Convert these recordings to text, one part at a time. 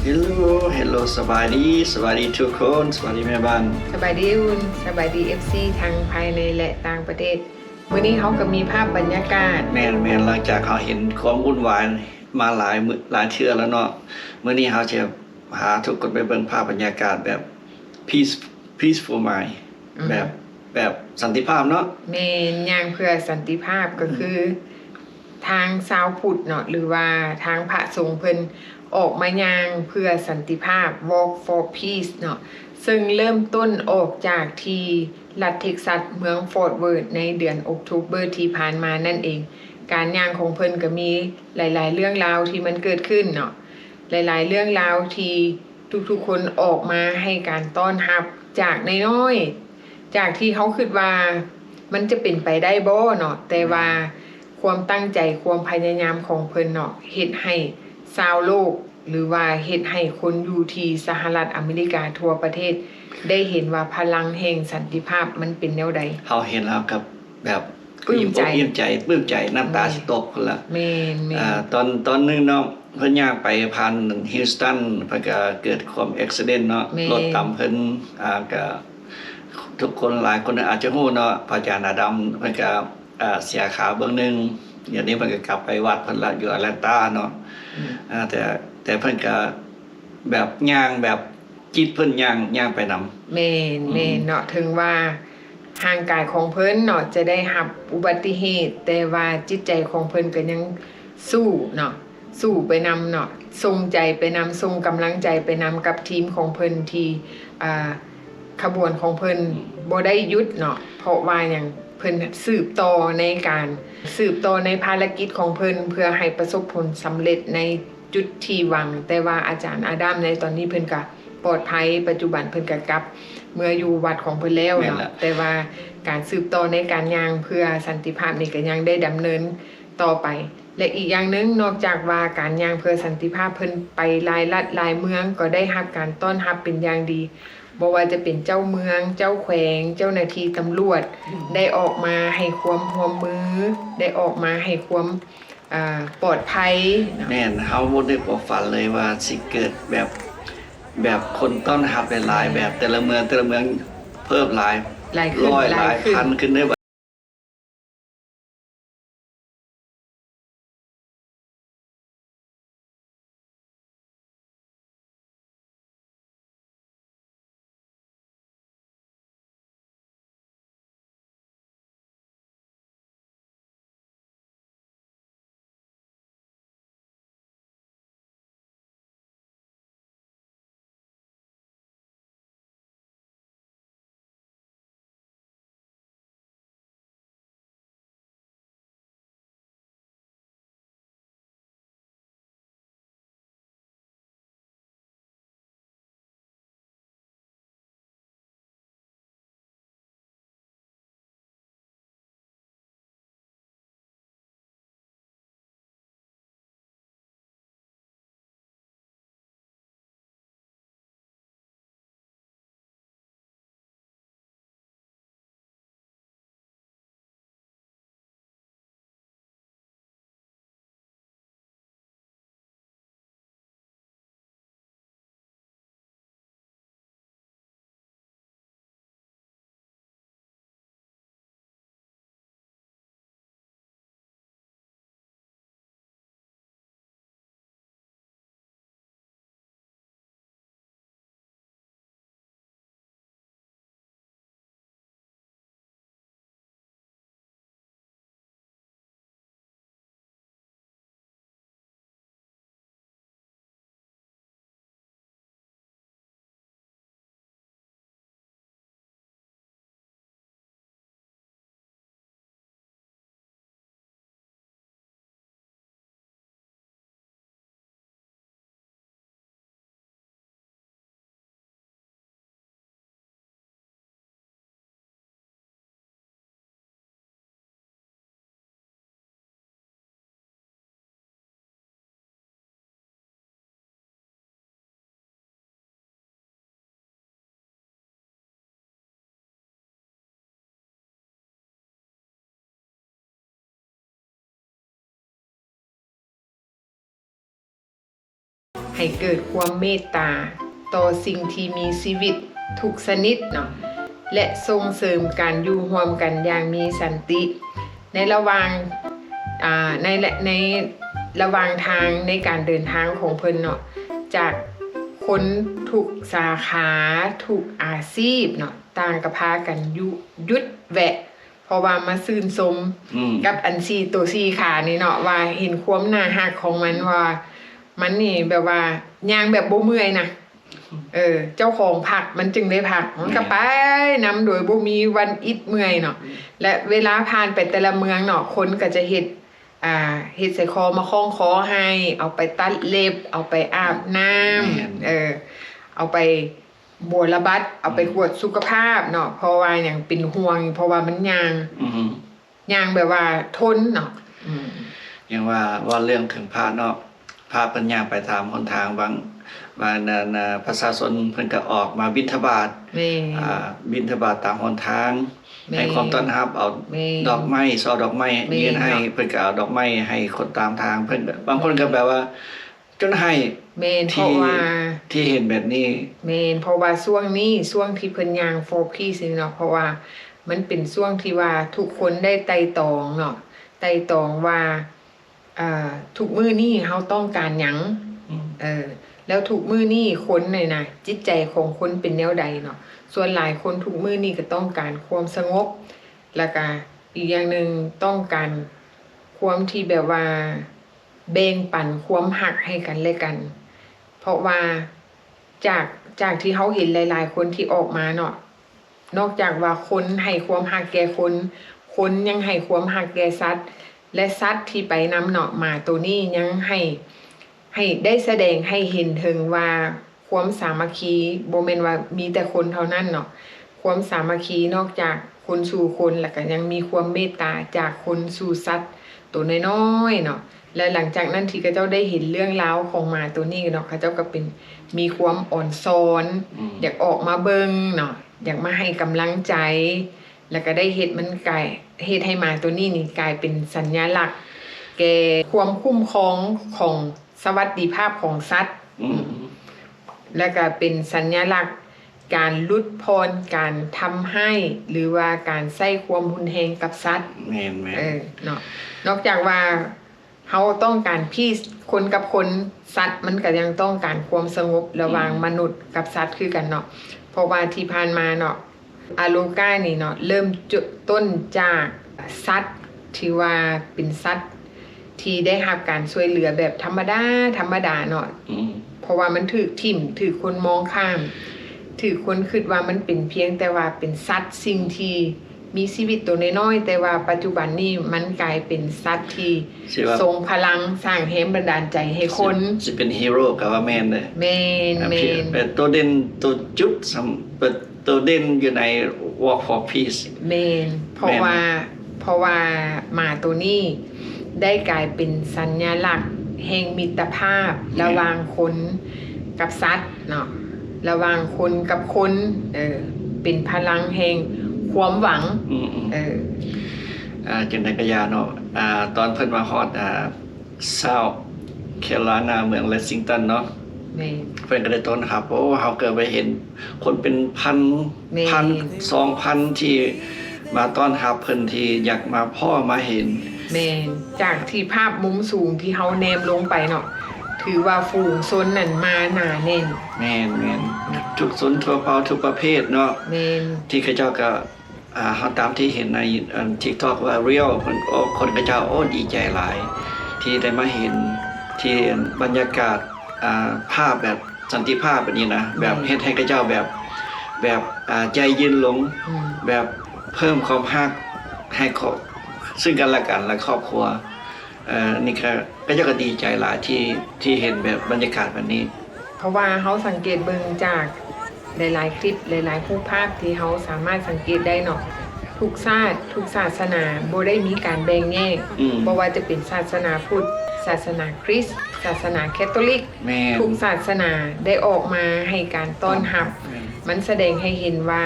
ເຮລໂລ ເຮລໂລ ສະບາຍດີ ສະບາຍດີທຸກຄົນ ສະບາຍດີແມ່ບ້ານ ສະບາຍດີອຸ່ນ ສະບາຍດີ ເອັຟຊີ ທັງພາຍໃນ ແລະ ຕ່າງປະເທດ. ມື້ນີ້ເຮົາກໍມີພາບບັນຍາກາດ ແມ່ນໆ ຫຼັງຈາກເຮົາເຫັນຄວາມວຸ່ນວາຍມາຫຼາຍມື້ ຫຼາຍເທື່ອແລ້ວເນາະ ມື້ນີ້ເຮົາຈະພາທຸກຄົນໄປເບິ່ງພາບບັນຍາກາດແບບ peace peaceful mind ອືມ ແບບ ແບບສັນຕິພາບເນາະ ແມ່ນ ຍ່າງເພື່ອສັນຕິພາບ ກໍຄື ທາງຊາວພຸດເນາະ ຫຼືວ່າທາງພະສົງເພິ່ນອອກມາຍ່າງເພື່ອສັນຕິພາບ Walk for Peace ເນາະ ເຊິ່ງເລີ່ມຕົ້ນອອກຈາກທີ່ລັດເທັກຊັສ ເມືອງ Fort Worth ໃນເດືອນອົກໂທເບີທີ່ຜ່ານມານັ້ນເອງ. ການຍ່າງຂອງເພິ່ນກໍມີຫຼາຍໆເລື່ອງລາວທີ່ມັນເກີດຂຶ້ນເນາະ ຫຼາຍໆເລື່ອງລາວທີ່ທຸກໆຄົນອອກມາໃຫ້ການຕ້ອນຮັບ ຈາກນ້ອຍໆ ຈາກທີ່ເຮົາຄິດວ່າມັນຈະເປັນໄປໄດ້ບໍ່ເນາະ ແຕ່ວ່າ ຄວາມຕັ້ງໃຈ ຄວາມພະຍາຍາມຂອງເພິ່ນເນາະ ເຮັດໃຫ້ຊາວໂລກ ຫຼືວ່າເຮັດໃຫ້ຄົນຢູ່ທີ່ສະຫະລັດອາເມລິກາທົ່ວປະເທດ ໄດ້ເຫັນວ່າພະລັງແຫ່ງສັນຕິພາບມັນເປັນແນວໃດ. ເຮົາເຫັນແລ້ວກໍແບບ ປຶ້ມໃຈ ອີ່ມອົກອີ່ມໃຈ ປຶ້ມໃຈ ນ້ຳຕາ ແມ່ນ ຊິຕົກພຸ້ນລະ. ແມ່ນໆ ອາ ຕອນ ຕອນໜຶ່ງເນາະ ເພິ່ນຍ່າງໄປຜ່ານ Houston ເພິ່ນກໍເກີດຄວາມ accident ເນາະ ແມ່ນ ລົດຕຳເພິ່ນ ອາ ກໍທຸກຄົນ ຫຼາຍຄົນອາດຈະຮູ້ເນາະ ພະອາຈານອາດຳ ເພິ່ນກໍ ອ່າ ເສຍຂາເບື້ອງໜຶ່ງ ດຽວນີ້ເພິ່ນກໍກັບໄປວັດເພິ່ນລະ ຢູ່ Atlanta ເນາະ ອືມ ອ່າ ແຕ່ ແຕ່ເພິ່ນກໍແບບຍ່າງ ແບບຈິດເພິ່ນຍ່າງ ຍ່າງໄປນຳ. ແມ່ນ ອືມ ແມ່ນເນາະ ເຖິງວ່າຮ່າງກາຍຂອງເພິ່ນເນາະ ຈະໄດ້ຮັບອຸບັດຕິເຫດ ແຕ່ວ່າຈິດໃຈຂອງເພິ່ນກໍຍັງສູ້ເນາະ ສູ້ໄປນຳເນາະ ສົ່ງໃຈໄປນຳ ສົ່ງກຳລັງໃຈໄປນຳກັບທີມຂອງເພິ່ນທີ່ ອ່າ ຂະບວນຂອງເພິ່ນບໍ່ໄດ້ຢຸດເນາະ ເພາະວ່າຫຍັງ ເພິ່ນສືບຕໍ່ໃນການ ສືບຕໍ່ໃນພາລະກິດຂອງເພິ່ນ ເພື່ອໃຫ້ປະສົບຜົນສຳເລັດໃນຈຸດທີ່ຫວັງ. ແຕ່ວ່າອາຈານອາດາມໃນຕອນນີ້ເພິ່ນກະປອດໄພ ປັດຈຸບັນເພິ່ນກະກັບເມືອຢູ່ວັດຂອງເພິ່ນແລ້ວເນາະ ແມ່ນລະ ແຕ່ວ່າການສືບຕໍ່ໃນການຍ່າງເພື່ອສັນຕິພາບນີ້ກະຍັງໄດ້ດຳເນີນຕໍ່ໄປ. ແລະ ອີກຢ່າງໜຶ່ງ ນອກຈາກວ່າການຍ່າງເພື່ອສັນຕິພາບ ເພິ່ນໄປຫຼາຍລັດຫຼາຍເມືອງ ກໍໄດ້ຮັບການຕ້ອນຮັບເປັນຢ່າງດີ ບໍ່ວ່າຈະເປັນເຈົ້າເມືອງ, ເຈົ້າແຂວງ, ເຈົ້າໜ້າທີ່ຕຳຫຼວດ ອືມ ໄດ້ອອກມາໃຫ້ຄວາມຮ່ວມມື, ໄດ້ອອກມາໃຫ້ຄວາມ ເອີ ປອດໄພເນາະ. ແມ່ນ, ເຮົາບໍ່ນຶກບໍ່ຝັນເລີຍວ່າຊິເກີດແບບ ແບບຄົນຕ້ອນຮັບຫຼາຍໆ ແບບແຕ່ລະເມືອງ ແຕ່ລະເມືອງເພີ່ມຫຼາຍ ຫຼາຍຂຶ້ນ ຮ້ອຍ ຫຼາຍຂຶ້ນ ຫຼາຍພັນຂຶ້ນເດ້. ໃຫ້ເກີດຄວາມເມດຕາຕໍ່ສິ່ງທີ່ມີຊີວິດທຸກຊະນິດເນາະ ແລະ ສົ່ງເສີມການຢູ່ຮ່ວມກັນຢ່າງມີສັນຕິ ໃນລະຫວ່າງ ອ່າ ໃນ ໃນລະຫວ່າງທາງໃນການເດີນທາງຂອງເພິ່ນເນາະ ຈາກຄົນທຸກສາຂາ ທຸກອາຊີບເນາະ ຕ່າງກໍພາກັນຢຸ ຢຸດແວະ ເພາະວ່າມາຊື່ນຊົມ ອືມ ກັບອັນສີ່ ໂຕສີ່ຂານີ້ເນາະ ວ່າເຫັນຄວາມໜ້າຮັກຂອງມັນ ວ່າມັນນີ້ແບບວ່າຍ່າງແບບບໍ່ເມື່ອຍນະ ເອີ ເຈົ້າຂອງພັກມັນຈຶ່ງໄດ້ພັກ ມັນກໍ ແມ່ນ ໄປນຳໂດຍບໍ່ມີວັນອິດເມື່ອຍເນາະ ແລະ ເວລາຜ່ານໄປແຕ່ລະເມືອງເນາະ ຄົນກໍຈະເຮັດ ອ່າ ເຮັດສາຍຄໍມາຄ້ອງຄໍໃຫ້ ເອົາໄປຕັດເລັບ ເອົາໄປອາບນ້ຳ ແມ່ນ ເອີ ເອົາໄປບົວລະບັດ ເອົາໄປ ອືມ ກວດສຸຂະພາບເນາະ ເພາະວ່າຫຍັງ ເປັນຫ່ວງ ເພາະວ່າມັນຍ່າງ ອືມ ຍ່າງແບບວ່າທົນເນາະ ອືມ ຢ່າງວ່າ ເວົ້າເລື່ອງເຖິງພະເນາະ ພະເພິ່ນຍ່າງໄປຕາມຫົນທາງ ບາງ ບາງ ນະ ນະ ປະຊາຊົນເພິ່ນກໍອອກມາບິນທະບາດ ແມ່ນ ອ່າ ບິນທະບາດຕາມຫົນທາງ ແມ່ນ ໃຫ້ຄວາມຕ້ອນຮັບ ເອົາ ແມ່ນ ດອກໄມ້ ຊໍ່ດອກໄມ້ ແມ່ນ ຍື່ນໃຫ້ ເນາະ ເພິ່ນກໍເອົາດອກໄມ້ໃຫ້ຄົນຕາມທາງ ເພິ່ນ ບາງຄົນກໍແບບວ່າຈົນໄຫ້ ແມ່ນ ທີ່ ເພາະວ່າ ທີ່ເຫັນແບບນີ້ ແມ່ນ ເພາະວ່າຊ່ວງນີ້ ຊ່ວງທີ່ເພິ່ນຍ່າງຟໍພີສນີ້ເນາະ ເພາະວ່າມັນເປັນຊ່ວງທີ່ວ່າທຸກຄົນໄດ້ໄຕ່ຕອງເນາະ ໄຕ່ຕອງວ່າ ເອີ ທຸກມື້ນີ້ເຮົາຕ້ອງການຫຍັງ ອືມ ເອີ ແລ້ວທຸກມື້ນີ້ຄົນນີ້ນະ ຈິດໃຈຂອງຄົນເປັນແນວໃດເນາະ ສ່ວນຫຼາຍຄົນທຸກມື້ນີ້ກໍຕ້ອງການຄວາມສະຫງົບ ແລ້ວກະອີກຢ່າງໜຶ່ງຕ້ອງການຄວາມທີ່ແບບວ່າແບ່ງປັນຄວາມຮັກໃຫ້ກັນແລະກັນ ເພາະວ່າຈາກ ຈາກທີ່ເຮົາເຫັນຫຼາຍໆຄົນທີ່ອອກມາເນາະ ນອກຈາກວ່າຄົນໃຫ້ຄວາມຮັກແກ່ຄົນ ຄົນຍັງໃຫ້ຄວາມຮັກແກ່ສັດ ແລະ ສັດທີ່ໄປນຳເນາະ ໝາໂຕນີ້ຍັງໃຫ້ ໃຫ້ໄດ້ສະແດງໃຫ້ເຫັນເຖິງວ່າຄວາມສາມັກຄີ ບໍ່ແມ່ນວ່າມີແຕ່ຄົນເທົ່ານັ້ນເນາະ ຄວາມສາມັກຄີນອກຈາກຄົນສູ່ຄົນ ແລ້ວກໍຍັງມີຄວາມເມດຕາຈາກຄົນສູ່ສັດໂຕນ້ອຍໆເນາະ ແລະ ຫຼັງຈາກນັ້ນທີ່ເຂົາເຈົ້າໄດ້ເຫັນເລື່ອງລາວຂອງໝາໂຕນີ້ເນາະ ເຂົາເຈົ້າກໍເປັນ ມີຄວາມອອນຊອນ ອືມ ຢາກອອກມາເບິ່ງເນາະ ຢາກມາໃຫ້ກຳລັງໃຈ ແລ້ວກໍໄດ້ເຮັດມັນກາຍ ເຮັດໃຫ້ໝາໂຕນີ້ນີ້ກາຍເປັນສັນຍາລັກແກ່ຄວາມຄຸ້ມຄອງຂອງສະຫວັດດີພາບຂອງສັດ ອືມ ແລ້ວກໍເປັນສັນຍາລັກການຫຼຸດຜ່ອນການທຳຮ້າຍ ຫຼືວ່າການໃຊ້ຄວາມຮຸນແຮງກັບສັດ ແມ່ນໆ ເອີ ເນາະ ນອກຈາກວ່າ ເຮົາຕ້ອງການ peace ຄົນກັບຄົນ ສັດມັນກໍຍັງຕ້ອງການຄວາມສະຫງົບລະຫວ່າງ ອືມ ມະນຸດກັບສັດຄືກັນເນາະ ເພາະວ່າທີ່ຜ່ານມາເນາະ ອາໂລການີ້ເນາະ ເລີ່ມຈຸ ຕົ້ນຈາກສັດທີ່ວ່າເປັນສັດທີ່ໄດ້ຮັບການຊ່ວຍເຫຼືອແບບທຳມະດາ ທຳມະດາເນາະ ອືມ ເພາະວ່າມັນຖືກຖິ້ມ ຖືກຄົນມອງຂ້າມ ຖືກຄົນຄິດວ່າມັນເປັນພຽງແຕ່ວ່າເປັນສັດ ສິ່ງທີ່ ມີຊີວິດໂຕນ້ອຍໆ ແຕ່ວ່າປັດຈຸບັນນີ້ມັນກາຍເປັນສັດທີ່ ຊິວ່າ ຊົງພະລັງ ສ້າງແຮງບັນດານໃຈໃຫ້ຄົນ ຊິ ຊິເປັນຮີໂຣກໍວ່າແມ່ນເດ້ ແມ່ນ ອ່າ ແມ່ນ ເປັນໂຕເດັ່ນ ໂຕຈຸດສຳ ເປັນໂຕເດັ່ນຢູ່ໃນ Walk for Peace ແມ່ນ ເພາະວ່າ ແມ່ນ ເພາະວ່າໝາໂຕນີ້ໄດ້ກາຍເປັນສັນຍາລັກແຫ່ງມິດຕະພາບ ແມ່ນ ລະຫວ່າງຄົນກັບສັດ ເນາະ ລະຫວ່າງຄົນກັບຄົນ ເອີ ເປັນພະລັງແຫ່ງຄວາມຫວັງ ອືມໆ ເອີ ອ່າ ຈັ່ງໃດກໍຢ່າເນາະ ອ່າ ຕອນເພິ່ນມາຮອດ ອ່າ South Carolina ເມືອງ Lexington ເນາະ ແມ່ນ ເພິ່ນກໍໄດ້ຕ້ອນຮັບ ໂອ້ ເຮົາກໍໄປເຫັນຄົນເປັນພັນ ແມ່ນ ພັນ ສອງພັນ ທີ່ມາຕ້ອນຮັບເພິ່ນ ທີ່ຢາກມາພໍ້ມາເຫັນ ແມ່ນ ຈາກທີ່ພາບມຸມສູງທີ່ເຮົາແນມລົງໄປເນາະ ຖືວ່າຝູງຊົນນັ້ນມາໜາແໜ້ນ ແມ່ນໆ ທຸກຊົນທົ່ວເຜົ່າທຸກປະເພດເນາະ ແມ່ນ ທີ່ເຂົາເຈົ້າກໍ ອ່າ ເຮົາຕາມທີ່ເຫັນໃນ ອັນ TikTok ວ່າ Real ເພິ່ນ ໂອ້ ຄົນເຂົາເຈົ້າ ໂອ້ ດີໃຈຫຼາຍ ທີ່ໄດ້ມາເຫັນ ທີ່ບັນຍາກາດ ອ່າ ພາບແບບສັນຕິພາບແບບນີ້ນະ ແບບ ແມ່ນ ເຮັດໃຫ້ເຂົາເຈົ້າແບບ ແບບ ອ່າ ໃຈເຢັນລົງ ອືມ ແບບເພີ່ມຄວາມຮັກໃຫ້ ຊຶ່ງກັນແລະກັນ ແລະ ຄອບຄົວ ເອີ ນີ້ກໍ ເຂົາເຈົ້າກໍດີໃຈຫຼາຍທີ່ ທີ່ເຫັນແບບບັນຍາກາດແບບນີ້ ເພາະວ່າເຮົາສັງເກດເບິ່ງຈາກຫຼາຍໆຄລິບ ຫຼາຍໆຮູບພາບທີ່ເຮົາສາມາດສັງເກດໄດ້ເນາະ ທຸກຊາດ ທຸກສາສະໜາບໍ່ໄດ້ມີການແບ່ງແຍກ ອືມ ບໍ່ວ່າຈະເປັນສາສະໜາພຸດ ສາສະໜາຄຣິສ ສາສະໜາແຄໂຕລິກ ແມ່ນ ທຸກສາສະໜາໄດ້ອອກມາໃຫ້ການຕ້ອນຮັບ ແມ່ນ ມັນສະແດງໃຫ້ເຫັນວ່າ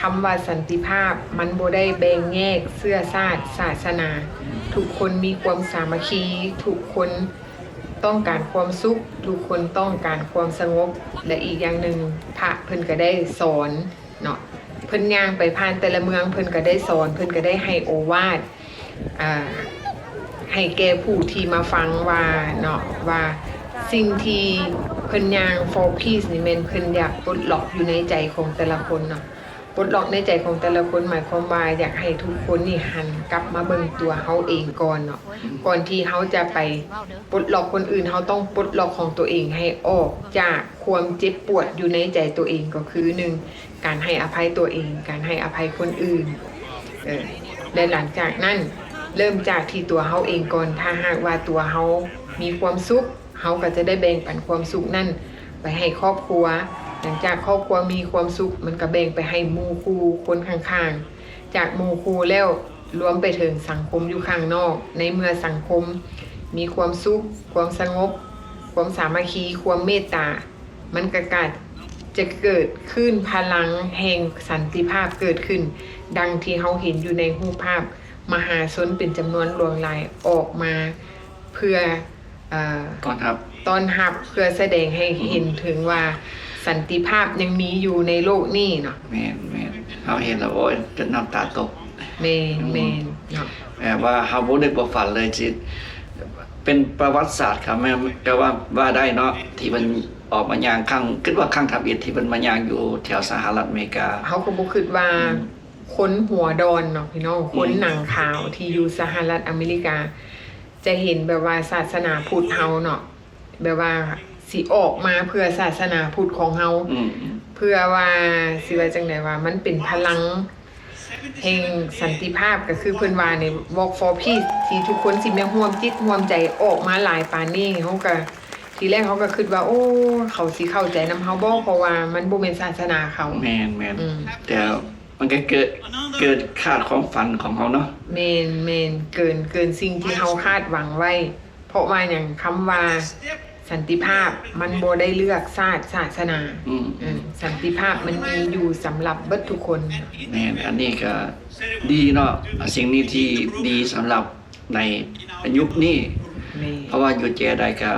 ຄຳວ່າສັນຕິພາບມັນບໍ່ໄດ້ແບ່ງແຍກເຊື້ອຊາດສາສະໜາ ທຸກຄົນມີຄວາມສາມັກຄີ ທຸກຄົນ ຕ້ອງການຄວາມສຸກ, ທຸກຄົນຕ້ອງການຄວາມສະຫງົບ ແລະ ອີກຢ່າງໜຶ່ງ ພະເພິ່ນກໍໄດ້ສອນເນາະ, ເພິ່ນຍ່າງໄປຜ່ານແຕ່ລະເມືອງ ເພິ່ນກໍໄດ້ສອນ, ເພິ່ນກໍໄດ້ໃຫ້ໂອວາດ ອ່າ ໃຫ້ແກ່ຜູ້ທີ່ມາຟັງວ່າເນາະ ວ່າສິ່ງທີ່ເພິ່ນຍ່າງ for peace ນີ້ແມ່ນເພິ່ນຢາກປົດລັອກຢູ່ໃນໃຈຂອງແຕ່ລະຄົນເນາະ. ປົດລັອກໃນໃຈຂອງແຕ່ລະຄົນ ໝາຍຄວາມວ່າຢາກໃຫ້ທຸກຄົນນີ້ຫັນກັບມາເບິ່ງຕົວເຮົາເອງກ່ອນເນາະ, ກ່ອນທີ່ເຮົາຈະໄປປົດລັອກຄົນອື່ນ ເຮົາຕ້ອງປົດລັອກຂອງຕົວເອງໃຫ້ອອກຈາກຄວາມເຈັບປວດຢູ່ໃນໃຈຕົວເອງ ກໍຄື ໜຶ່ງ ການໃຫ້ອະໄພຕົວເອງ, ການໃຫ້ອະໄພຄົນອື່ນ ເອີ ແລະ ຫຼັງຈາກນັ້ນ ເລີ່ມຈາກທີ່ຕົວເຮົາເອງກ່ອນ. ຖ້າຫາກວ່າຕົວເຮົາມີຄວາມສຸກ ເຮົາກໍຈະໄດ້ແບ່ງປັນຄວາມສຸກນັ້ນໄປໃຫ້ຄອບຄົວ. ຫຼັງຈາກຄອບຄົວມີຄວາມສຸກ ມັນກໍແບ່ງໄປໃຫ້ໝູ່ຄູ່ຄົນຂ້າງໆ, ຈາກໝູ່ຄູ່ແລ້ວລວມໄປເຖິງສັງຄົມຢູ່ຂ້າງນອກ. ໃນເມື່ອສັງຄົມມີຄວາມສຸກ, ຄວາມສະຫງົບ, ຄວາມສາມັກຄີ, ຄວາມເມດຕາ, ມັນກໍກາດຈະເກີດຄື້ນພະລັງແຫ່ງສັນຕິພາບເກີດຂຶ້ນ, ດັ່ງທີ່ເຮົາເຫັນຢູ່ໃນຮູບພາບມະຫາຊົນເປັນຈຳນວນຫຼວງຫຼາຍອອກມາເພື່ອ ເອີ ຕ້ອນຮັບ ຕ້ອນຮັບ ເພື່ອສະແດງໃຫ້ເຫັນເຖິງວ່າສັນຕິພາບຍັງມີຢູ່ໃນໂລກນີ້ເນາະ. ແມ່ນໆ ເຮົາເຫັນແລ້ວ ໂອ້ຍ ຈົນນ້ຳຕາຕົກ. ແມ່ນ ອືມ ແມ່ນເນາະ. ແບບວ່າເຮົາບໍ່ນຶກບໍ່ຝັນເລີຍ ຊິເປັນປະຫວັດສາດ ກໍແມ່ນ ກໍວ່າ ວ່າໄດ້ເນາະ ທີ່ເພິ່ນອອກມາຍ່າງຄັ້ງ ຄິດວ່າຄັ້ງທຳອິດທີ່ເພິ່ນມາຍ່າງຢູ່ແຖວສະຫະລັດອາເມລິກາ. ເຮົາກໍບໍ່ຄິດວ່າ ອືມ ຄົນຫົວດອນເນາະພີ່ນ້ອງ ອືມ ຄົນໜັງຂາວທີ່ຢູ່ສະຫະລັດອາເມລິກາ ຈະເຫັນແບບວ່າສາສະໜາພຸດເຮົາເນາະ ແບບວ່າຊິອອກມາເພື່ອສາສະໜາພຸດຂອງເຮົາ ອືມ ເພື່ອວ່າ ຊິວ່າຈັ່ງໃດ ວ່າມັນເປັນພະລັງແຫ່ງສັນຕິພາບ ກໍຄືເພິ່ນວ່ານີ້ Walk for Peace ທີ່ທຸກຄົນຊິມາຮ່ວມຈິດຮ່ວມໃຈອອກມາຫຼາຍປານນີ້. ເຮົາກໍ ທີແລກເຮົາກໍຄິດວ່າ ໂອ້ ເຂົາຊິເຂົ້າໃຈນຳເຮົາບໍ່ ເພາະວ່າມັນບໍ່ແມ່ນສາສະໜາເຂົາ. ແມ່ນໆ ອືມ ແຕ່ ມັນກໍເກີດ ເກີນຄາດຄວາມຝັນຂອງເຮົາເນາະ. ແມ່ນໆ ເກີນ ເກີນສິ່ງທີ່ເຮົາຄາດຫວັງໄວ້. ເພາະວ່າຫຍັງ? ຄຳວ່າສັນຕິພາບມັນບໍ່ໄດ້ເລືອກຊາດສາສະໜາ. ອືມ ເອີ ສັນຕິພາບມັນມີຢູ່ສຳລັບເບິດທຸກຄົນ. ແມ່ນ ອັນນີ້ກໍດີເນາະ ສິ່ງນີ້ທີ່ດີສຳລັບໃນຍຸກນີ້. ແມ່ນ ເພາະວ່າຢູ່ແຈໃດກໍ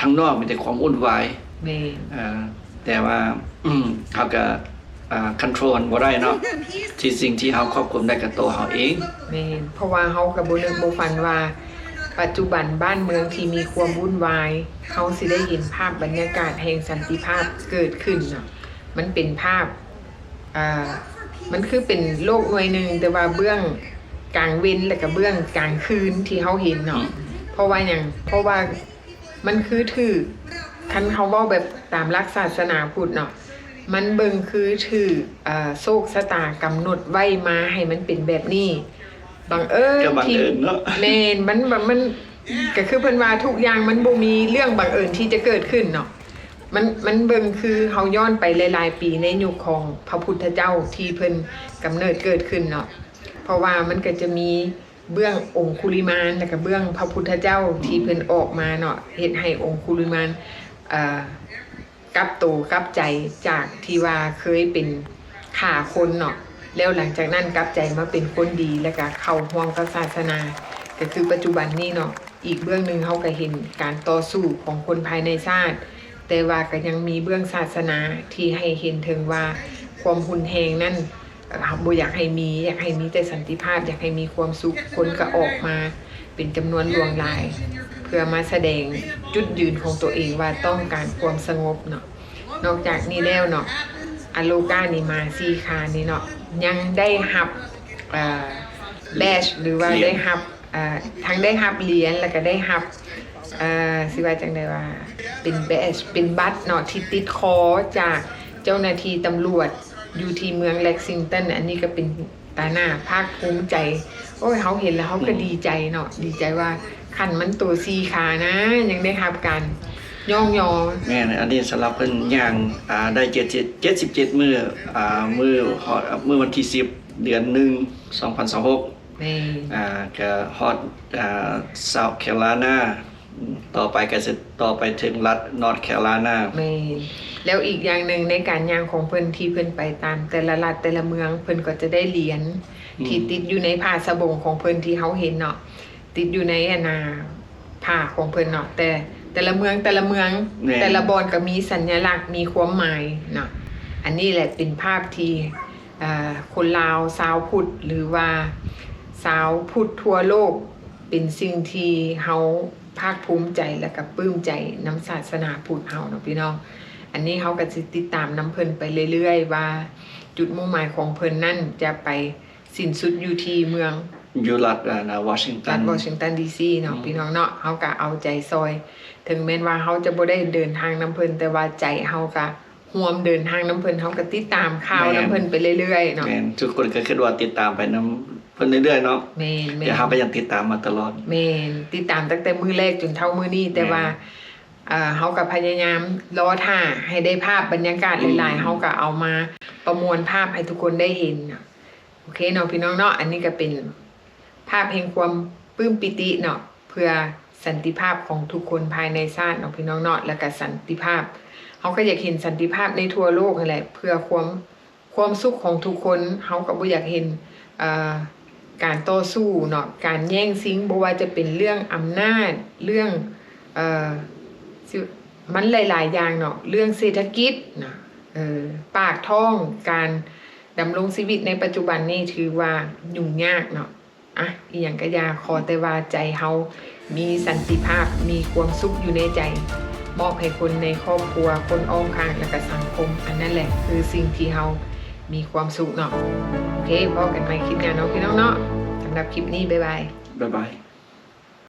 ທາງນອກມີແຕ່ຄວາມວຸ່ນວາຍ. ແມ່ນ ເອີ ແຕ່ວ່າ ອືມ ເຮົາກໍ ອ່າ ຄອນໂທຣນບໍ່ໄດ້ເນາະ ທີ່ສິ່ງທີ່ເຮົາຄວບຄຸມໄດ້ກໍໂຕເຮົາເອງ. ແມ່ນ ເພາະວ່າເຮົາກໍບໍ່ນຶກບໍ່ຝັນວ່າ ປັດຈຸບັນບ້ານເມືອງທີ່ມີຄວາມວຸ່ນວາຍ ເຮົາຊິໄດ້ເຫັນພາບບັນຍາກາດແຫ່ງສັນຕິພາບເກີດຂຶ້ນເນາະ. ມັນເປັນພາບ ອ່າ ມັນຄືເປັນໂລກໜ່ວຍໜຶ່ງ ແຕ່ວ່າເບື້ອງກາງເວັນ ແລະ ກໍເບື້ອງກາງຄືນທີ່ເຮົາເຫັນເນາະ. ອືມ ເພາະວ່າຫຍັງ? ເພາະວ່າ ມັນຄືຖືກ ຄັນເຮົາເວົ້າແບບຕາມຫຼັກສາສະໜາພຸດເນາະ ມັນເບິ່ງຄືຖືກ ເອີ ໂຊກຊະຕາກຳນົດໄວ້ມາໃຫ້ມັນເປັນແບບນີ້. ບັງເອີນ ກໍບັງເອີນເນາະ ທີ່ ແມ່ນ ມັນ ມັນ ມັນ ກໍຄືເພິ່ນວ່າທຸກຢ່າງມັນບໍ່ມີເລື່ອງບັງເອີນທີ່ຈະເກີດຂຶ້ນເນາະ. ມັນ ມັນເບິ່ງຄືເຮົາຍ້ອນໄປຫຼາຍໆປີໃນຍຸກຂອງພະພຸດທະເຈົ້າທີ່ເພິ່ນກຳເນີດເກີດຂຶ້ນເນາະ. ເພາະວ່າມັນກໍຈະມີ ເບື້ອງອົງຄຸລິມານ ແລະ ກະເບື້ອງພະພຸດທະເຈົ້າ ອືມ ທີ່ເພິ່ນອອກມາເນາະ ເຮັດໃຫ້ອົງຄຸລິມານ ເອີ ກັບໂຕກັບໃຈ ຈາກທີ່ວ່າເຄີຍເປັນຂ້າຄົນເນາະ ແລ້ວຫຼັງຈາກນັ້ນກັບໃຈມາເປັນຄົນດີ ແລ້ວກະເຂົ້າຮ່ວມກັບສາສະໜາ ກະຄືປັດຈຸບັນນີ້ເນາະ. ອີກເບື້ອງໜຶ່ງເຮົາກະເຫັນການຕໍ່ສູ້ຂອງຄົນພາຍໃນຊາດ ແຕ່ວ່າກະຍັງມີເບື້ອງສາສະໜາທີ່ໃຫ້ເຫັນເຖິງວ່າຄວາມຮຸນແຮງນັ້ນ ເອີ ເຮົາບໍ່ຢາກໃຫ້ມີ ຢາກໃຫ້ມີແຕ່ສັນຕິພາບ ຢາກໃຫ້ມີຄວາມສຸກ. ຄົນກໍອອກມາເປັນຈຳນວນຫຼວງຫຼາຍ ເພື່ອມາສະແດງຈຸດຢືນຂອງຕົວເອງວ່າຕ້ອງການຄວາມສະຫງົບເນາະ. ນອກຈາກນີ້ແລ້ວເນາະ ອາໂລການີ້ມາສີ່ຄານີ້ເນາະ ຍັງໄດ້ຮັບ ເອີ ແບດ ຫຼືວ່າ ຫຼຽນ ໄດ້ຮັບ ອ່າ ທັງໄດ້ຮັບຫຼຽນ ແລ້ວກໍໄດ້ຮັບ ອ່າ ຊິວ່າຈັ່ງໃດວ່າ ເປັນແບດ ເປັນບັດເນາະ ທີ່ຕິດຄໍຈາກເຈົ້າໜ້າທີ່ຕຳຫຼວດຢູ່ທີ່ເມືອງເລັກຊິງຕັນ. ອັນນີ້ກໍເປັນຕາໜ້າພາກພູມໃຈ. ໂອ້ຍ ເຮົາເຫັນແລ້ວເຮົາກໍ ອືມ ດີໃຈເນາະ ດີໃຈວ່າ ຄັນມັນໂຕສີ່ຂານະ ຍັງໄດ້ຮັບການຍ້ອງຍໍ. ແມ່ນ ອັນນີ້ສຳລັບເພິ່ນຍ່າງ ອ່າ ໄດ້ເຈັດ ເຈັດ ເຈັດສິບເຈັດມື້ ອ່າ ມື້ຮອດ ມື້ວັນທີສິບ ເດືອນໜຶ່ງ ສອງພັນຊາວຫົກ ແມ່ນ ອ່າ ກະຮອດ ອ່າ South Carolina ຕໍ່ໄປກະຊິຕໍ່ໄປເຖິງລັດ North Carolina. ແມ່ນ ແລ້ວອີກຢ່າງໜຶ່ງໃນການຍ່າງຂອງເພິ່ນ ທີ່ເພິ່ນໄປຕາມແຕ່ລະລັດແຕ່ລະເມືອງ ເພິ່ນກໍຈະໄດ້ຫຼຽນ ອືມ ທີ່ຕິດຢູ່ໃນຜ້າສະບົງຂອງເພິ່ນທີ່ເຮົາເຫັນເນາະ ຕິດຢູ່ໃນອັນນ່າຜ້າຂອງເພິ່ນເນາະ ແຕ່ ແຕ່ລະເມືອງ ແຕ່ລະເມືອງ ແມ່ນ ແຕ່ລະບ່ອນກໍມີສັນຍະລັກ ມີຄວາມໝາຍເນາະ. ອັນນີ້ແຫຼະເປັນພາບທີ່ ເອີ ຄົນລາວຊາວພຸດ ຫຼືວ່າຊາວພຸດທົ່ວໂລກ ເປັນສິ່ງທີ່ເຮົາພາກພູມໃຈ ແລະກໍປຶ້ມໃຈນຳສາສະໜາພຸດເຮົາເນາະພີ່ນ້ອງ. ອັນນີ້ເຮົາກໍຊິຕິດຕາມນຳເພິ່ນໄປເລື້ອຍໆ ວ່າຈຸດມຸ່ງໝາຍຂອງເພິ່ນນັ້ນຈະໄປສິ້ນສຸດຢູ່ທີ່ເມືອງ ຢູ່ລັດ ອັນ ວໍຊິງຕັນ ລັດວໍຊິງຕັນ ດີຊີ ເນາະ ແມ່ນ ພີ່ນ້ອງເນາະ. ເຮົາກໍເອົາໃຈຊ່ອຍ ເຖິງແມ່ນວ່າເຮົາຈະບໍ່ໄດ້ເດີນທາງນຳເພິ່ນ ແຕ່ວ່າໃຈເຮົາກໍຮ່ວມເດີນທາງນຳເພິ່ນ ເຮົາກໍຕິດຕາມຂ່າວ ແມ່ນ ນຳເພິ່ນໄປເລື້ອຍໆເນາະ. ແມ່ນ ທຸກຄົນກໍຄິດວ່າຕິດຕາມໄປນຳເພິ່ນເລື້ອຍໆເນາະ. ແມ່ນໆ ແຕ່ເຮົາກໍຍັງຕິດຕາມມາຕະຫຼອດ. ແມ່ນ ຕິດຕາມຕັ້ງແຕ່ມື້ແລກຈົນເທົ່າມື້ນີ້ ແຕ່ວ່າ ແມ່ນ ເອີ ເຮົາກໍພະຍາຍາມລໍຖ້າໃຫ້ໄດ້ພາບບັນຍາກາດຫຼາຍໆ ອືມ ເຮົາກໍເອົາມາປະມວນພາບໃຫ້ທຸກຄົນໄດ້ເຫັນ. ໂອເຄເນາະ ພີ່ນ້ອງເນາະ ອັນນີ້ກໍເປັນພາບແຫ່ງຄວາມປຶ້ມປີຕິເນາະ ເພື່ອສັນຕິພາບຂອງທຸກຄົນພາຍໃນຊາດເນາະ ພີ່ນ້ອງເນາະ. ແລ້ວກໍສັນຕິພາບ ເຮົາກໍຢາກເຫັນສັນຕິພາບໃນທົ່ວໂລກຫັ້ນແຫຼະ ເພື່ອຄວາມ ຄວາມສຸກຂອງທຸກຄົນ. ເຮົາກໍບໍ່ຢາກເຫັນ ເອີ ການຕໍ່ສູ້ເນາະ ການແຍ່ງຊິງ ບໍ່ວ່າຈະເປັນເລື່ອງອຳນາດ ເລື່ອງ ເອີ ຊິ ມັນຫຼາຍໆຢ່າງເນາະ ເລື່ອງເສດຖະກິດເນາະ ເອີ ປາກທ້ອງ ການດຳລົງຊີວິດໃນປັດຈຸບັນນີ້ຖືວ່າຫຍຸ້ງຍາກເນາະ. ອະ ອີ່ຫຍັງກະຢ່າ ຂໍແຕ່ວ່າໃຈເຮົາມີສັນຕິພາບ ມີຄວາມສຸກຢູ່ໃນໃຈ ມອບໃຫ້ຄົນໃນຄອບຄົວ ຄົນອ້ອມຂ້າງ ແລະກະສັງຄົມ. ອັນນັ້ນແຫຼະຄືສິ່ງທີ່ເຮົາມີຄວາມສຸກເນາະ. ໂອເຄ ພໍ້ກັນໃໝ່ຄລິບໜ້າເນາະ ພີ່ນ້ອງເນາະ. ສຳລັບຄລິບນີ້ ບາຍບາຍ. ບາຍບາຍ.